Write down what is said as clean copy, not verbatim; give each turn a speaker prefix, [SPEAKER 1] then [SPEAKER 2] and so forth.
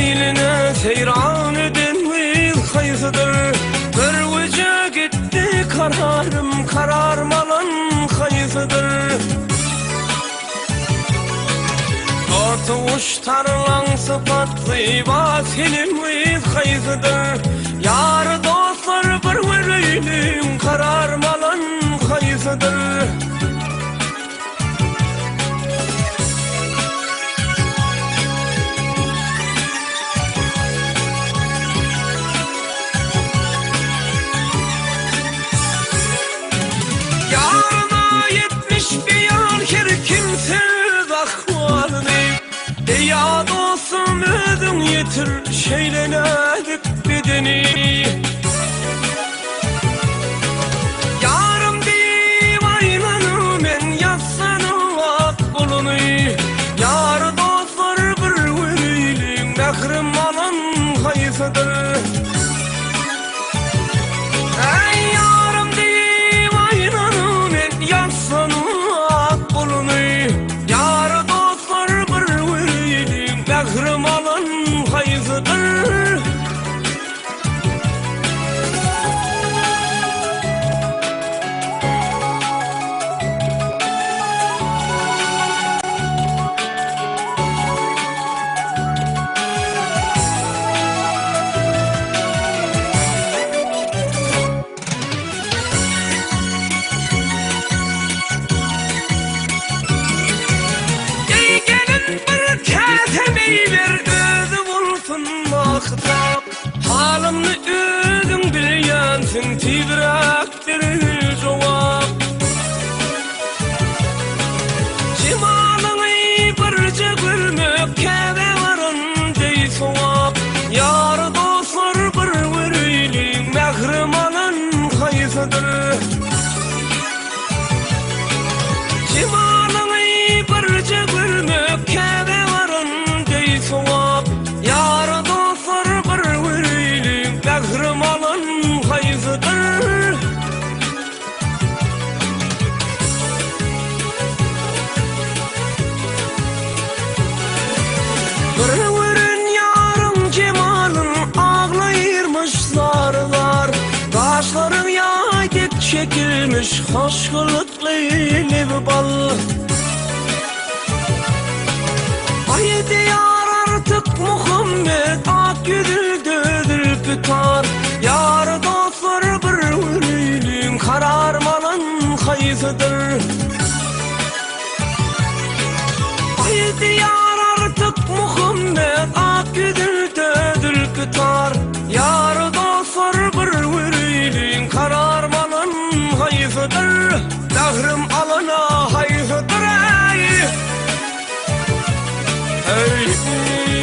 [SPEAKER 1] Meýline seýran eden gyz haýsydyr? Bir güje gitdi kararym, kararym alan haýsydyr? Totuguş tarlaň sypatly ba senem gyz haýsydyr? Ýar dostlar bir göreýliň, kararym alan haýsydyr? Ýaryna ýetmiş beýan her kimse öz ahwalyny Eý-a dostum özüň ýetir şeýle näzik bedeni. Ýarym diýip aýlanyp men ýassanyp ak goluny Ýar dostlar bir göreliň mährim alan haýsydyr Äý ýarym diýip aýlanyp men ýassanyp ak goluny Ýar dostlar bir göreliň mährim alan haýsydyr. Eý gelin bir käse meý ber özi bolsun mahtap. Halymny özüň bilýänsiň tizräk bergil jogap. Jemalyňy birje görmek Käbä baran deý sogap. Ýar dostlar bir göreýliň mährim alan haýsydyr. Jemalyňy birje görmek Käbä baran deý sogap. Ýar dostlar bir göreýliň Mährim alan haýsydyr? Bir gören ýaryň jemalyn Aglaýyrmyş zar-zar. Gaşlaryň ýaý dek çekilmiş Hoş gylykly lebi bal. Aýdy ýar artyk Muhammet Ak ýüzülde zülpi tar Ýar dostlar bir göreýliň Kararym alan haýsydyr Aýdy ýar artyk Muhammet Ak ýüzülde zülpi tar Ýar dostlar bir göreýliň Kararym alan haýsydyr Mährim alana haýsydyr eý Eý.